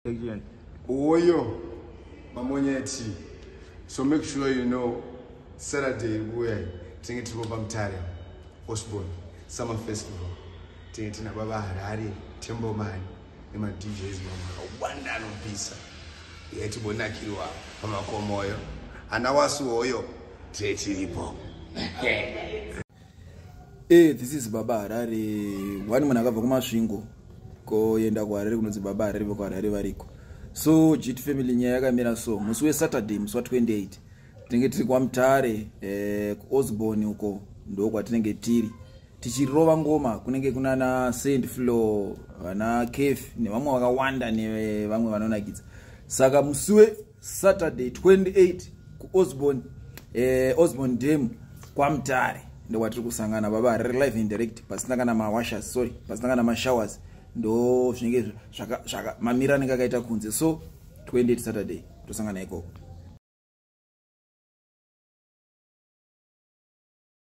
Action. Oyo mamonya eti. So make sure you know Saturday kuya tinenge tiripo paMutare Osborne Summer Festival. Tinenge tina Baba Harare, Tembomani nema DJs mamwe akawanda anopisa. Yatibonakirwa pamakomoyo. Ana wasu hoyo tiri tiripo. Hey, this is Baba Harare. One munhu akabva kuMasvingo koenda kuHarare kunonzi Baba Harare, vekuHarare variko. So GT family, nyaya yakamira so: musi weSaturday, musi wa28, tinenge tiri kwaMutare, kuOsborne uko ndo kwatinenge tiri tichirova ngoma. Kunenge kunana Saint Flow, vana Caf nevamwe vakawanda nevamwe vanonakidza. Saka musi weSaturday 28 kuOsborne, Osborne Dam kwaMutare ndokwatiri kusangana. Baba Harare live and direct, pasina kana mawashers, sorry, pasina kana mashowers. Ndo zvinenge mamiriro anenge akaita kunze. So 28 Saturday tosangana ikoko.